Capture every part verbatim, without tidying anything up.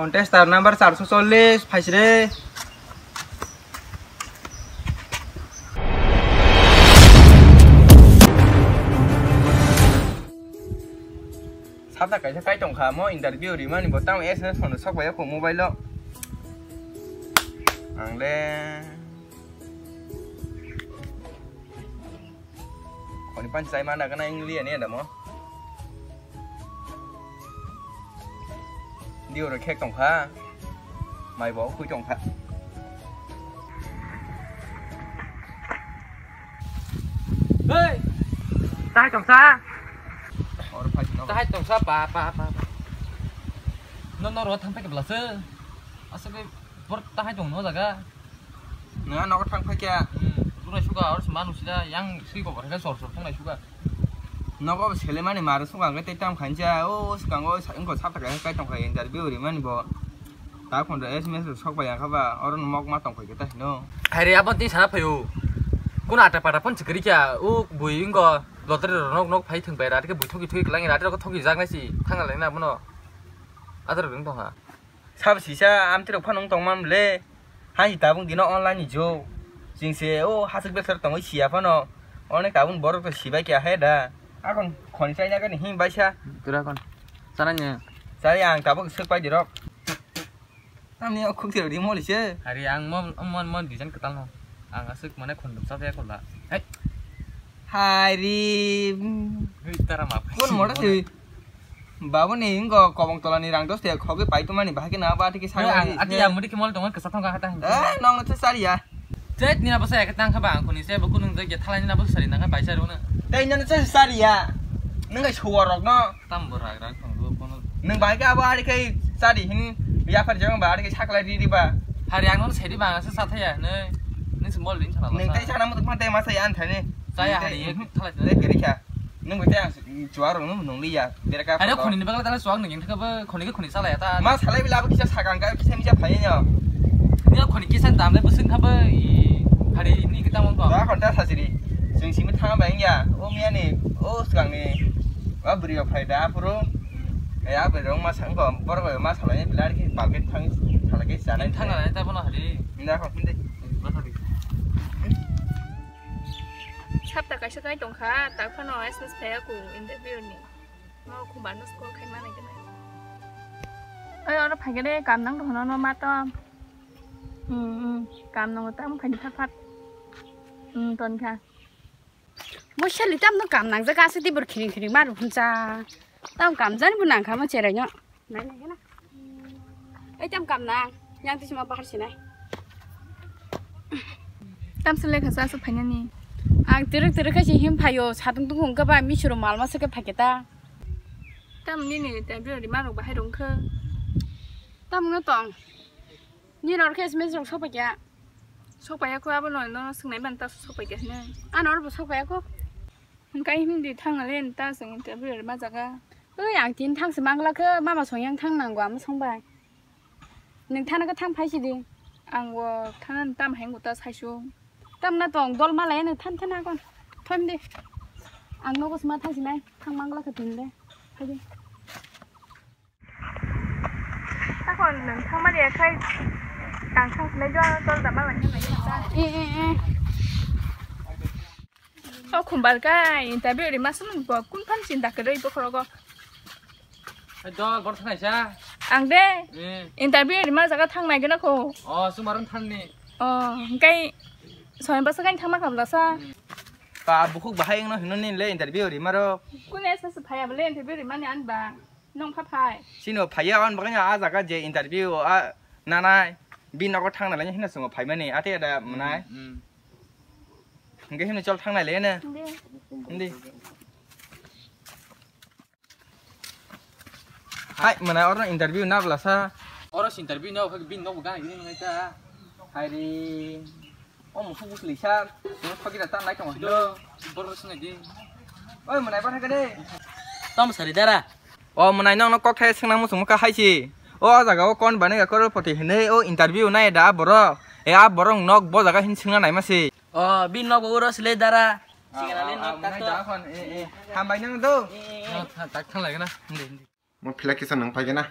Contestant number charso chollish, phaisre. Sabta kaisa kai tongkha, mo interview rimani bo tamo S M S phone sok bai kho mobile o. Ang le. Khoni panchi chai mana gana English ani ada mo. Dio ro khek tongkha. Mai bo khui tongkha. Hei! Tai tongsa. Or phai no. Tai tongsa pa pa pa pa. No no ro thang phai ke blase. Asa be bor tai tong no jaga. Nang nogo thang phai kya? Hmm, tunai suka or manu sida yang sui ko bor sor sor tunai suka. Nogo selemani maru suka ang tei tam khancha o swkango wngko sapta kai kai tongkha interview rimani bo. Ta khon S M S rok sok bai ang kha ba oro mok ma tongkha khe ta hino. Hai re abon tin sana phaio. Kuna ata pata phone chikri kya o bui wngko lottery rok nok nok phai thung bai rat khe bui thoki thoki klang rat rok thoki jak nai si thang lai na bono. Adar rung tongha. Sabo sisa amtwi rok phano wng tongma mle. Hai tabuk dino online ni jug. Chwng se o hasik besar tongwi siya phano. Onek tabuk borok to sibai kya he da. Akon khoni chaina gani him baisa. Tura kon. Sana nya. Chari ang tabuk swk pai dirok. Tamni o khuk tiro di moli se. Hari ang mo mo mo design kwtal no. Ang aswk mane khondom sa ya kola. Hai. Hai ri. Hei tara map. Kon mora se. Babu ni ingo kobong tola ni rang dos te khoge pai tumani bahai ke na ba tiki sa. Ang ati ya mudi ke mol tongo kasa thong ka hata. Eh nong na chari ya. Jet nina basa ya ketang kha ba ang khoni se bo kunung je thalai nina basa sari nang bai sari una. Tei nang chari ya. Nang ai suwa rok no. Tam bo rag rag thong bo kono. Nang bahai ke abo ari kai chari hin ya phar jang ba ari kai saklai ri ri ba. Hari ang no sedi ba sa sa thaya ne. Ni se mol ring sana. Nang tai sana mo tuk phante ma sa ya an thani. Saya hari thalai. Tei kiri kha. Nang bai tei ang Chuarok no nung liya, bera ka. Are khoni ni bagla tala chuak nung thaka ba khoni ke khoni sala ya ta. Ma salai bila abo kisa sakang ka kisa misa phai no. Ni khoni kisa dam le busung kha ba i hari ni kita mong ko. Da khon ta sasiri. Sung simi thang ba ya. O miya ni o swkang ni. Ba bri o phai da puro. Ya bri rong ma sang ko bor ko ma salai bila ki ba ke thang salai ke sana. Thang la ta bono hari. Nda khon de. Ba hari. Sapta kaisa kai tongkha, tak phano S M S phaiya ku interview ni. No khumbar no call khai manai gana. Oi, oro phai gede kam nang dohono no ma to. Hmm, hmm, kam nang tam khai ni phat phat. Hmm, ton kha. Mo sali tam no kam nang jaga ase tibur khiring khiring maru huncha. Tam kam jan bu nang kha mo cherai no. Nai nai gana. Ei tam kam nang. Yang tisi ma bahar sinai. Tam sele kha sa su phainani. Ang tiruk tiruk kha si him phayo. Satung tung hung kha ba misuro mal ma se kha phai khe ta. Tam nini interview ri marok bahai rong kha. Tam no tong. Ni ror khe S M S rok sokpaiya. Sokpaiya ko abo no no swngnai ban ta sokpaiya hne. Ano oro bo sokpaiya ko. Hwnkhe hindi thangna le ta song interview ma jaga. Oi ang tin thang se mangla khe mama song yang thang nango ama song bai. Nung thana khe thang phai sidi. Ang bo thana tam heng ta saisu. Tam na tong dol malai no than thana kon. Thon di. Ang nogo sma thang sinai thang mangla khe tin de. Phai di. Takon nung thangmani akhai tang thang sinai jua tol da malai nai ta. Eh, eh, eh. O khumbar kai interview ri masum bo kun phan chinta kwrwi bokhorogo. Hai dol bor thanai sa. Ang de Eh. Interview ri ma jaga thang nai gana ko. O sumaron thanni. O kai soy basa kai thangma kabla sa. Ta bukhuk bahai wngno hinoni le interview ri maro. Kune sa sa phaya bole interview ri mani an ba. Nong pha phai. Sino phaiya on baganya a jaga je interview a nanai. Bi nogo thangna lai hino sungo phaimani ate da manai. Mm. Hingke hino chol thangnai le ne. Hindi. Hindi. Hai, manai oro interview na bla sa. Oro interview na, bin no buga ini ngai ta. Hai ri. O musu bus lisa. Sino pagi datang naik kamu. Do, bor sini di. Oi, manai bar hagade. Tom sari dara. O mwnai nokno kokthai swngna muchungma kha hai se. O jaga o kon bani ga crorepoti hinwi o interview nai da borok. E a borok nok bo jaga hin swngna naima se. O bini nok bo uro sile dara. Hambai nang do. Tak thang lai gana. Mo phila kisa nang phai gana.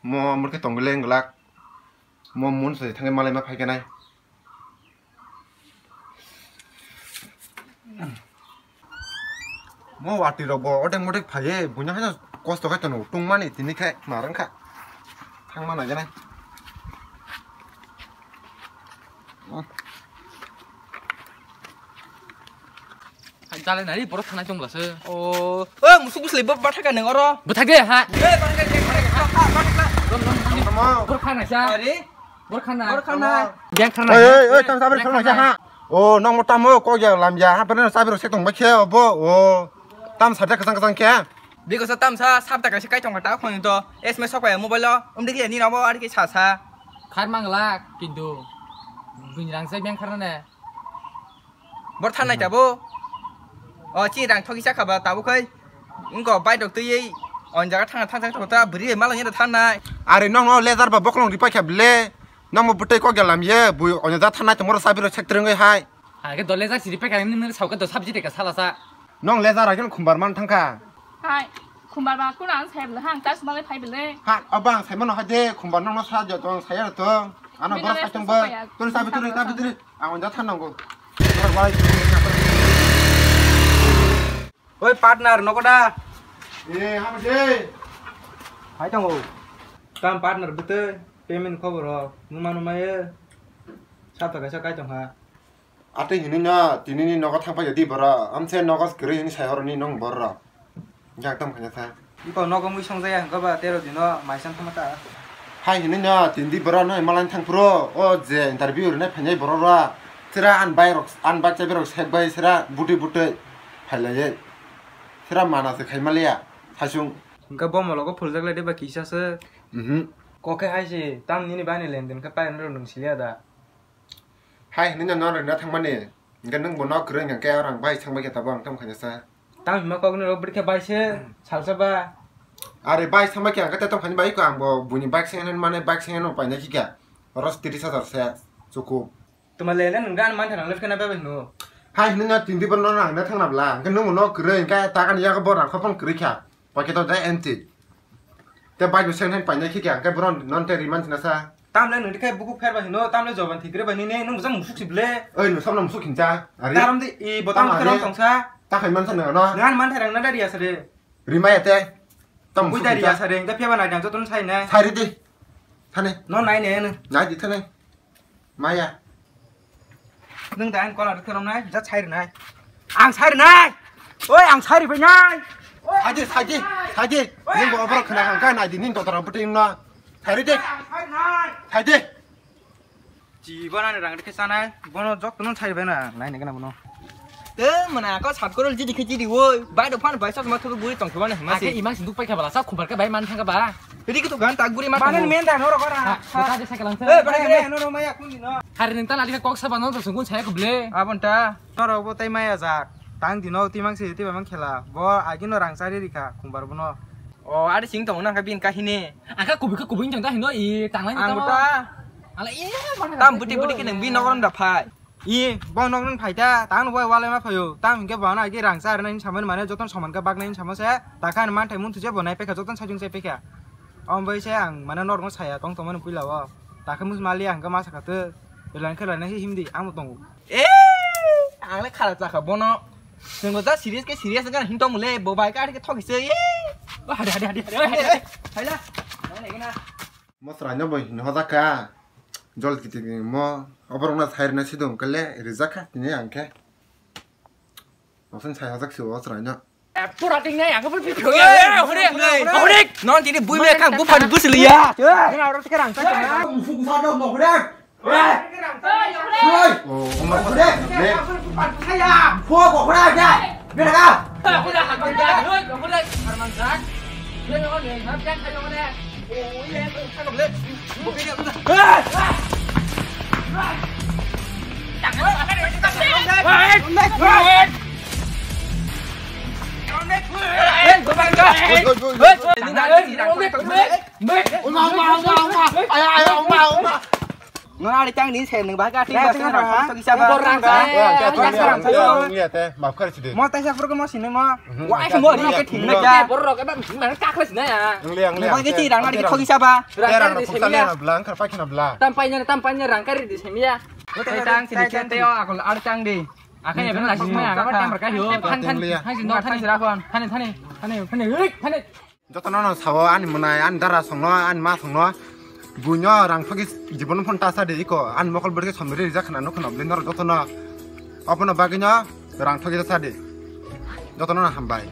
Mo murke tongwile wngwlak. Mo mun se thangwi malai ma phai khe nai. Mo watwi rok bo odek modek phaiye, buino haino kosto khai tono, tungmani tini khai ma rwngkha. Thangma nai khe nai. Jalai nari borok thanai tong bwlasa. O, o, musuk bwsli bo bathaka nang oro. Bwthak de ha. E, bathaka, bathaka, bathaka. Borok khana sa. Are? Borok khana. Borok khana. Beng khana. Oi, oi, oi, tam sabir khana sa ha. O, nang mo tamo ko ya lam ya ha, pernah sabir se tong ba khe obo. O, tam sa de kasang kasang khe. Biko sa tam sa sab ta kaisa kai tong ta khon to. S M S sok ya mobile lo. Um dikle ni nabo ar ki sa sa. Khair mangla kintu. Bini rang sai beng khana ne. Bor thanai tabo. O chini rang thoki chakha ba tabo khai. Wngko bike rok twiwi on jaga thangna thang thang thang ta bwrwi bai malangya thanai. Are nokno lejar ba boklong ripai kha bile. Nokmo bwtwi kok ya lamye bui on jaga thanai tongmoro sabiro sek trengwi hai. Hai ke do lejar siri pekha nini nini sauka do sabji teka sala sa. Nong lejar agin khumbar man thangkha. Hai, khumbar ba kuna ang sai bele hang tas malai phai bele. Ha, abang sai mano hade khumbar nokno sa jo tong saya to. Ano boros sai tong ba. Turi sabi turi sabi turi. Ang on jaga thanango. Oi partner, nokoda? Eh, hamo je. Hai tongo. Tam partner bwtwi payment khobor o. Numa numa ye. Sab ta kaisa kai tongkha. Atwi hinwi no, tini ni nogo thang paikha di boro. Amse nogo kwrwi hinwi sai horoni nong boro. Jang tam khanya sa. Iko nogo mui songjaya hwnkhe ba tero dino maisang thangma ta. Hai hinwi no tindi borok no malai thang phuru o je interview rwnai phainai borok rok. Sira an bai rok an bai chabi rok sek bai sira butwi butwi phailaiwi. Sira mana se khai maliya saichung. Hwnkhe bo mologo phuljak lai de ba kisa se. Mhm. Kokhe hai se tam nini bani lenden khe pairwng rok nung siliya da. Hai hinwi no norok no thangmani. Hwnkhe nwng bo nok kwrwi hwnkhe oro ang bai thangbai khe tabuk ang tamo khaina sa. Tamo hima kok nw rw bwrwi khe bai se salsa ba. Are bai thangbai khe ang khe tamo khaina bai kho ang bo buini bike second hand mane bike second hand paina khikha. Oro tris hajar se chukup. Tuma le le nwng gan man thang le khna bai bai no. Hai hinwi no tindi bo no nang na thangna bla. Hwnkhe nwng bo nok kwrwi hwnkhe ta ani yago bo rang khopang kwrwi kha. Pocket o da empty. Te bike bo second hand painai khikha, hwnkhe bono non te riman thina sa. Tamle nungdi khe buku pher bai hino, tamle joban thikre bai nini, nung bwsa musuk si ble. Oi, nung samno musuk hincha. Ari. Tarom di, i botam Tam thikre ari. Tong sa. Ta khai man sa nung ano. Ngan man tharang na dari asare. Rimai ate. Tam Bui musuk dari hincha. Asare, hwnkhe pheba nai dang joton sai ne. Sai ri di. Thane. No nai ne no. Nai di thane. Maya. Nung da ang kola rwkhe romnai, ja sai rwnai. Ang sai rwnai. Oi, ang sai rwnai. Oi, Saidi, saidi, saidi. Oi, nung bo ang oborok sai khna rwnai. Khangkha nai di, nini dotara bwtwi wngno. Sai rwnai. Oi, ang sai rwnai. Saidi. Ji bono ani rang rwkhe chanai. Bono joktono sai rwnai na, nai nai gana bono. Te mwnai ako sat korol jidi khe jidi oi. Bai do phan bai sak ma thok buri tong thobani hama se. Ake imang sinduk pai kha bala sa khumbar khe bai man thang kha ba. Ri khe to gan tak buri ma. Bana men da no ro ra. Ha, bota de cycle ang. Eh, bana men no ro ma ya kun di no. Hari nung ta lali kok sa ba no to sung kun saya ko ble. Abon ta. No ro bo tai ma ya jak. Tang di no ti mang se ti ba mang khela. Bo agi no rang chari ri kha khumbar bono. O ari sing tong nang kha bin kahini. Aka kubi khe kubi jang ta hino i tang lai. Ang ta. Ala i mana. Tam buti buti khe nang bin no ron da phai. I, bo nok nung phai ta, tang bo wale ma phaio, tang hingke bo na agi rang sa rwnai samani mane joton saman ka bak nai samo se, ta khan man thai mun thuje bo nai pekha joton sajung se pekha. Om bai se ang mane norok no saya tong tong mani puila o, ta khe mus mali ang ka ma saka te, elan khe lanai him di ang bo tongo. E, ang le khala chakha bono, swngo ja serious ke serious gan hin tong le, bo bai ka ke thok se, e. O hade hade hade hade, hade hade. Hai la, nai nai gana. Mo chwraino bo hino hojak kha. Jol kiting mo oborokno sai rwna sidung kale rijak kha tini ang khe. Mosong sai hojak si o chwraino. Pura ting nai ang khe bui phi. Hore hore hore. Non tini bui me khang buphani busliya. Nang aro tikarang. Musuk buphano mo hore. Oi. O, mo hore. Ko ko hore ya. Beraga. Uma, uma, uma, uma. Aya, aya, uma, uma. Nang ari tang ni se nang bahai ka ting ba se nang thok isa ba. Rang ka. Mo tai sa pur ko mo sini mo. Wah, mo ri ke thing na ka. Borok ka ba thing na ka khlas na ya. Ang le ang le. Mo ke ti rang ari thok isa ba. Rang ka ri di se miya. Blang kar pa khina bla. Tam pai na tam pai na rang ka ri di se miya. Tai tang sini ke te o akol ar tang di. Akhirnya ben lagi semua ya. Kan kan kan. Thani thani thani thani thani thani. Jotono no sao ani mwnai, ani dara songno, ani ma songno. Buino rang thogwi jibon phone ta sadi iko, ani mokol bwrwi somri rijak khna nukho no bini norok jotono. Obono bagwino rang thogwi ta sadi. Jotono no hambai.